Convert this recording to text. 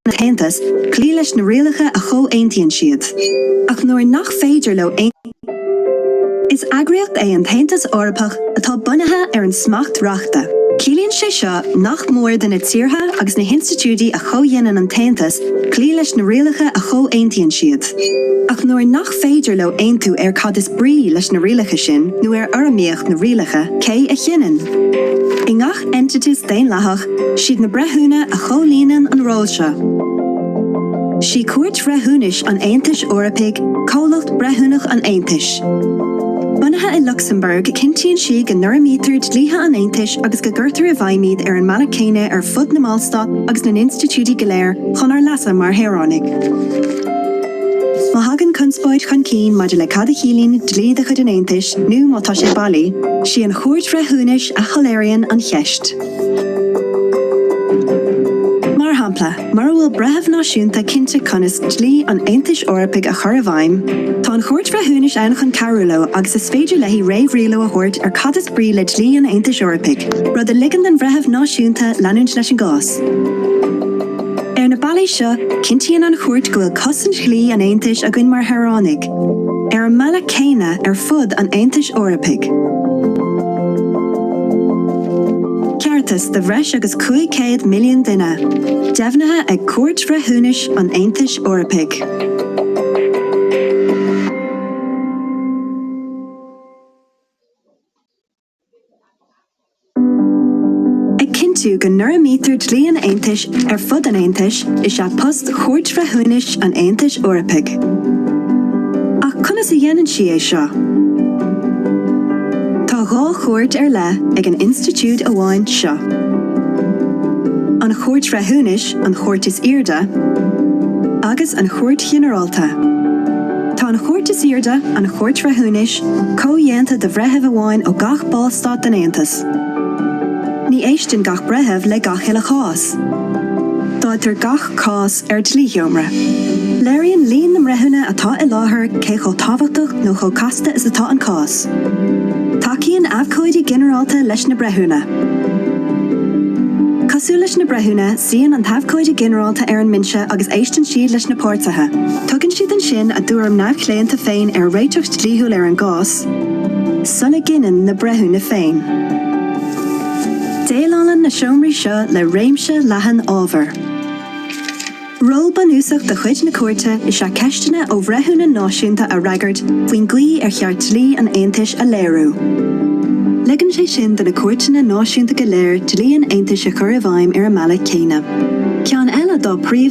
An tAontas cloí leis na rialacha a chomhaontaíonn siad. Ach nuair nach féidir leo aontú, Is eagraíocht é an tAontas Eorpach atá bunaithe ar an smacht reachta. Ciallaíonn sé seo nach mór do na tíortha agus na hinstitiúidí a chomhdhéanann an tAontas cloí leis na rialacha a chomhaontaíonn siad. Ach nuair nach féidir leo aontú ar cad is brí leis na rialacha sin nó ar fhoirmíocht na rialacha, cé a chinneann? I ngach eintiteas daonlathach, Siad na breithiúna a chomhlíonann an ról seo. Sí Cúirt Bhreithiúnais an Aontais Eorpaigh comhlacht breithiúnach an Aontais. Bunaithe i Lucsamburg, cinntíonn sí go n-urramaítear dlíthe an Aontais agus go gcuirtear i bhfeidhm iad ar an mbealach céanna ar fud na mBallstát agus na n-institiúidí go léir chun ár leasa mar shaoránaigh. Má thagann conspóid chun cinn maidir le cad a chiallaíonn dlí de chuid an Aontais nó má tá sé bailí, sí an Chúirt Bhreithiúnais a shoiléiríonn an cheist. Mar shampla, mura bhfuil breitheamh náisiúnta cinnte conas dlí an Aontais Eorpaigh a chur i bhfeidhm, tá an Chúirt Bhreithiúnais ann chun cabhrú leo agus is féidir léi réamhrialú a thabhairt ar cad is brí le dlí an Aontais Eorpaigh, rud a ligeann don bhreitheamh náisiúnta leanúint leis an gcás. Ar na bealaí seo, cinntíonn an Chúirt go bhfuil cosaint dhlí an Aontais againn mar shaoránaigh, ar an mbealach céanna ar fud an Aontais Eorpaigh. Ceartas do bhreis agus 500 milliún duine, deimhnithe ag Cúirt Bhreithiúnais an Aontais Eorpaigh. Ag cinntiú go n-urramaítear dlí an Aontais ar fud an Aontais is ea post Chúirt Bhreithiúnais an Aontais Eorpaigh. Ach conas a dhéanann sí é seo? Tá 2 chúirt ar leith ag an institiúid amháin seo. An Chúirt Bhreithiúnais, an chúirt is airde, agus an Chúirt Ghinearálta. Tá an chúirt is airde, an Chúirt Bhreithiúnais, comhdhéanta de bhreitheamh amháin ó gach Ballstát den Aontas. Ní éisteann gach breitheamh le gach uile chás. Dáiltear gach cás ar dlísheomra. Léiríonn líon na mbreithiúna atá i láthair cé chomh tábhachtach nó chomh casta is atá an cás. Tacaíonn abhcóidí ginearálta leis na breithiúna. Cosúil leis na breithiúna, suíonn an t-abhcóide ginearálta ar an mbinse agus éisteann siad leis na páirtithe. Tugann siad ansin a dtuairim neamhchlaonta féin ar réiteach dlíthiúil ar an gcás, sula gcinneann na breithiúna féin. Déileálann na seomraí seo le réimse leathan ábhar. Ról bunúsach de chuid na Cúirte is ea ceisteanna ó bhreithiúna náisiúnta a fhreagairt faoin gcaoi ar cheart dlí an Aontais a léiriú. Ligeann sé sin do na cúirteanna náisiúnta go léir dlí an Aontais a chur i bhfeidhm ar an mbealach céanna. Ceann eile dá príomh.